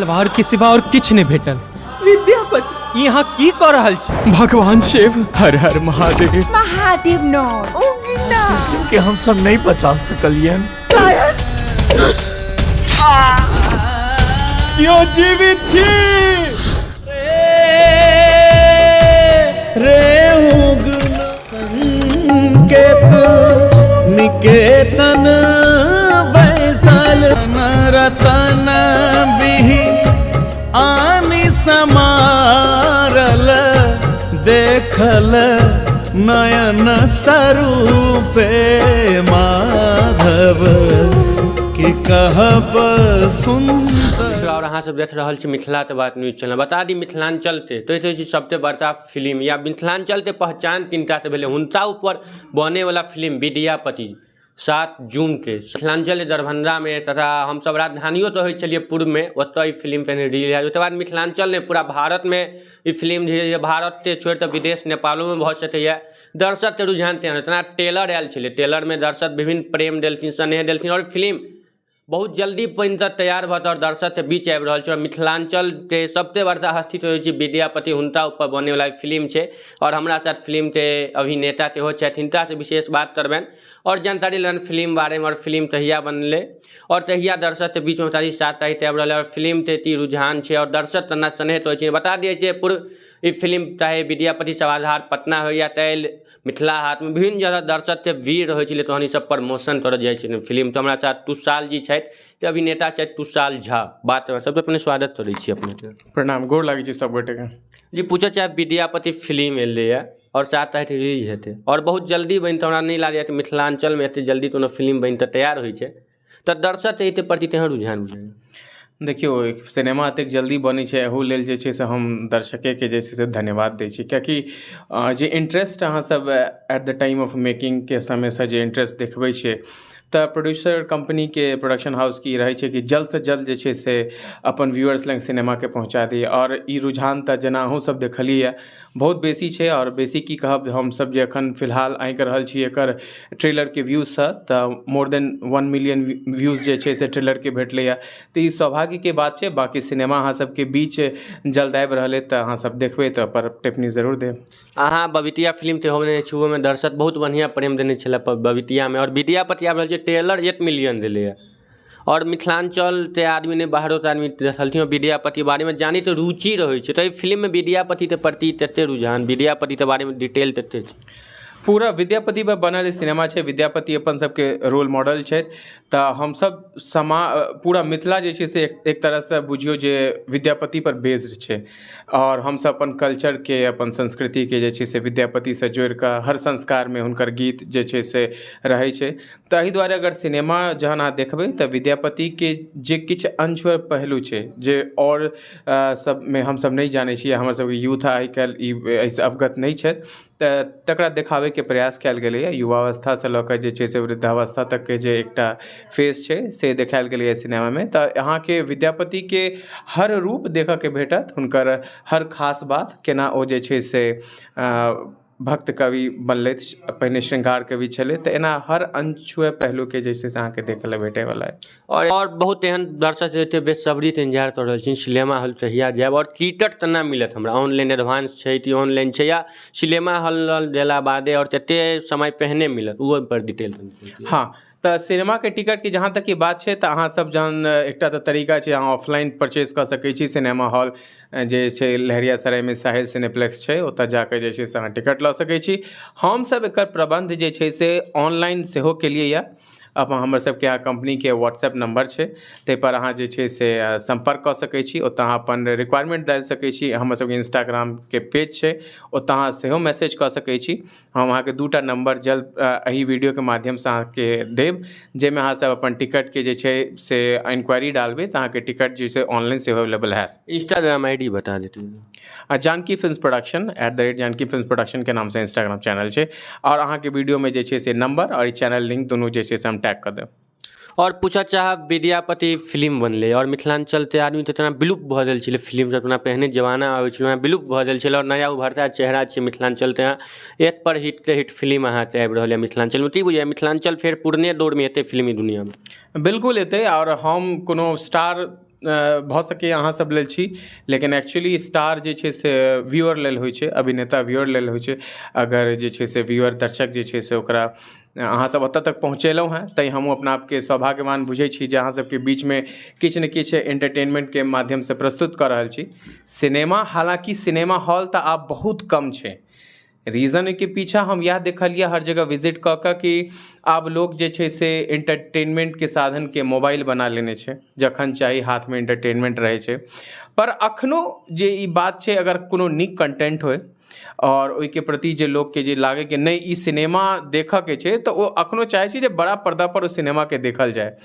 तलवार के सिवा और किछु नहि भेटल। विद्यापति, यहाँ की कऽ रहल छी? भगवान शिव, हर हर महादेव। महादेव नो उगना। शिव सिंह के हम सब नहीं बचा सकलियन। क्यों जीवित छी? रे उगना संकेत निकेतन बैसल रतन बिहि आनि समारल देखल नयन सरूपे माधव की कहब सुन्दर। और अहाँ सब देख रहल छी मिथिला के बात न्यूज चैनल। बता दी मिथिलांचल के तो छै सबसे बड़का फिल्म या मिथिलांचल के पहचान किनका से भेलै, हुनका ऊपर बने वाला फिल्म विद्यापति 7 जून के मिथिलांचल दरभंगा में तथा हम सब राजधानियों तो होइ छलियै पूर्व में, ओतऽ ई फिल्म पहिने रिलीज होयत। ओहिके बाद मिथिलांचल नहि पूरा भारत में ई फिल्म धीरे धीरे भारत के छोड़ि कऽ विदेश नेपालो में भऽ सकैए। दर्शकके रुझान तेहन जेना टेलर आयल छलै, टेलरमे दर्शक विभिन्न प्रेम देलखिन, स्नेह देलखिन आओर फिल्म बहुत जल्दी बनि कऽ तैयार भऽ कऽ आओर दर्शकके बीच आबि रहल छै। आओर मिथिलाञ्चलके सबसँ बड़का हस्ती होइ छै विद्यापति, हुनका ऊपर बनैवला फिल्म छै। आओर हमरा साथ फिल्मके अभिनेता सेहो छथि, हिनकासँ विशेष बात करबनि आओर जानकारी लेबनि फिल्म बारेमे आओर फिल्म कहिया बनलै आओर कहिया दर्शकके बीचमे तारीख 7 तारीखके आबि रहल आओर फिल्मके की रुझान छै आओर दर्शक केना स्नेह करै छै। बता दियै जे पूर्व ई फिल्म चाहे विद्यापति सभागार पटना होइ या चाहे मिथिला हाटमे विभिन्न जगह दर्शकके भीड़ रहै छलै, तहन ईसब प्रमोशन करऽ जाइ छलै फिल्म। तऽ हमरा साथ तुषाल जी छथि, जे अभिनेता छथि तुषाल झा। बात सबसँ पहिने स्वागत करै छी अपनेके। प्रणाम, गोर लागै छी सब गोटेके। जी, पूछऽ चाहब विद्यापति फिल्म एलैए आओर 7 तारीख रिलीज हेतै आओर बहुत जल्दी बनि कऽ, हमरा नहि लागैए कि मिथिलाञ्चलमे एतेक जल्दी कोनो फिल्म बनि कऽ तैयार होइ छै, तऽ दर्शकके एहिके प्रति केहन रुझान बुझाइए? देखियौ, सिनेमा एतेक जल्दी बनै छै एहू लेल जे छै से हम दर्शकेके जे छै से धन्यवाद दै छी, किएकि जे इंट्रेस्ट अहाँ सब एट the time of मेकिंगके समयसँ जे इंट्रेस्ट देखबै छियै तऽ प्रोड्यूसर कम्पनीके प्रोडक्शन हाउसके ई रहै छै कि जल्दसँ जल्द जे छै से अपन व्यूअर्स लग सिनेमाके पहुँचा दी। आओर ई रुझान तऽ जेना अहूँ सब देखलियै बहुत बेसी छै। आओर बेसी की कहब, हमसब जे एखन फिलहाल आँकि रहल छी एकर ट्रेलरके व्यूजसँ तऽ मोर देन 1 मिलियन व्यूज जे छै से ट्रेलरके भेटलैए, तऽ ई सौभाग्यके बात छै। बाँकी सिनेमा अहाँ सबके बीच जल्द आबि रहल अइ, तऽ अहाँ सब देखबै तऽ ओकर टिप्पणी जरूर देब। अहाँ बबितिया फिल्म सेहो बनेने छी, ओहोमे दर्शक बहुत बढ़िआँ प्रेम देने छलै बबितियामे। आओर विद्यापति आबि रहल छै, ट्रेलर 1 मिलियन देलैए आओर मिथिलाञ्चलके आदमी नहि बाहरोके आदमी देखलखिन विद्यापति बारेमे जानै तऽ रुचि रहै छै, तऽ एहि फिल्ममे विद्यापतिके प्रति तते रुझान, विद्यापतिके बारेमे डिटेल तते छै। पूरा विद्यापतिपर बनल सिनेमा छै। विद्यापति अपन सबके रोल मॉडल छथि, तऽ हमसब पूरा मिथिला जे छै से एक तरहसँ बुझियौ जे विद्यापतिपर बेस्ड छै। आओर हमसब अपन कल्चरके अपन संस्कृतिके जे छै से विद्यापतिसँ जोड़िकऽ हर संस्कारमे हुनकर गीत जे छै से रहै छै। तऽ एहि दुआरे अगर सिनेमा जहन अहाँ देखबै तऽ विद्यापतिके जे किछु अनछुअल पहलू छै जे आओर सबमे हमसब नहि जानै छियै, हमर सबके यूथ आइ काल्हि ई एहिसँ अवगत नहि छथि, तऽ तकरा देखाबैके प्रयास कयल गेलैए। युवावस्थासँ लऽ कऽ जे छै से वृद्धावस्था तकके जे एकटा फेस छै से देखायल गेलैए सिनेमामे। तऽ अहाँके विद्यापतिके हर रूप देखऽके भेटत, हुनकर हर खास बात केना ओ जे छै से भक्त कवि बनलथि, पहिने श्रृंगार कवि छलै, तऽ एना हर अनछुए पहलूके जे छै से अहाँके देखै लए भेटैवला अइ। आओर बहुत एहन दर्शक जे बेसब्रीसँ इन्तजार कऽ रहल छी सिनेमा हॉल कहिया जायब आओर टिकट केना मिलत हमरा, ऑनलाइन एडवांस छै कि ऑनलाइन छै या सिनेमा हॉल गेला बादे आओर कतेक समय पहिने मिलत, ओहो पर डिटेल। हँ, तऽ सिनेमाके टिकटके जहाँ तक कि बात छै तऽ अहाँ सब जहन एकटा तऽ तरीका छै, अहाँ ऑफलाइन परचेज कऽ सकै छी। सिनेमा हॉल जे छै लहेरियासरायमे साहिल सिनेप्लेक्स छै, ओतऽ जाकऽ जे छै से अहाँ टिकट लऽ सकै छी। हमसब एकर प्रबन्ध जे छै से ऑनलाइन सेहो केलियै यऽ। अपन हमर सबके यहाँ कम्पनीके व्हाट्सएप नम्बर छै, ताहिपर अहाँ जे छै से सम्पर्क कऽ सकै छी, ओतऽ अहाँ अपन रिक्वायरमेन्ट डालि सकै छी। हमर सबके इंस्टाग्रामके पेज छै, ओतऽ अहाँ सेहो मैसेज कऽ सकै छी। हम अहाँके 2टा नम्बर जल्द एहि वीडियोके माध्यमसँ अहाँके देब, जाहिमे अहाँ सब अपन टिकटके जे छै से इन्क्वायरी डालबै तऽ अहाँके टिकट जे छै ऑनलाइन सेहो अवेलेबल हैत। इंस्टाग्राम I D बता देतियै। आ Janaki films production @ Janaki films प्रोडक्शनके नामसँ इंस्टाग्राम चैनल छै। आओर अहाँके वीडियोमे जे छै से नम्बर आओर ई चैनल लिंक दुनू जे छै से हम टैग कऽ देब। आओर पूछऽ चाहब विद्यापति फिल्म बनलै आओर मिथिलाञ्चलके आदमी तऽ तेना विलुप्त भऽ गेल छलै फिल्म सब जेना पहिने जमाना आबै छलै ओना विलुप्त भऽ गेल छलै आओर नया उभरता चेहरा छै मिथिलाञ्चलके, एक पर हिट हिट फिल्म अहाँके आबि रहल यऽ मिथिलाञ्चलमे, की बुझाइए मिथिलाञ्चल फेर पुरने दौरमे एतै फिल्मी दुनिआँमे? बिल्कुल एतै। आओर हम कोनो स्टार भऽ सकैए अहाँसभ लेल छी, लेकिन एक्चुअली स्टार जे छै से व्यूअर लेल होइ छै, अभिनेता व्यूअर लेल होइ छै। अगर जे छै से व्यूअर दर्शक जे छै से ओकरा अहाँसभ ओतऽ तक पहुँचेलहुँ हेँ, तैँ हमहूँ अपना आपके सौभाग्यवान बुझै छी जे अहाँसभके बीचमे किछु ने किछु एंटरटेनमेंटके माध्यमसँ प्रस्तुत कऽ रहल छी। सिनेमा, हालाँकि सिनेमा हॉल तऽ आब बहुत कम छै। रीजन एहिके पीछा हम इएह देखलियै हर जगह विजिट कऽ कऽ कि आब लोक जे छै से एंटरटेनमेंटके साधनके मोबाइल बना लेने छै, जखन चाही हाथमे एंटरटेनमेंट रहै छै। पर अखनो जे ई बात छै, अगर कोनो नीक कंटेंट होइ आओर ओहिके प्रति जे लोकके जे लागै कि नहि ई सिनेमा देखऽके छै, तऽ ओ अखनो चाहै छै जे बड़ा पर्दापर ओ सिनेमाके देखल जाय।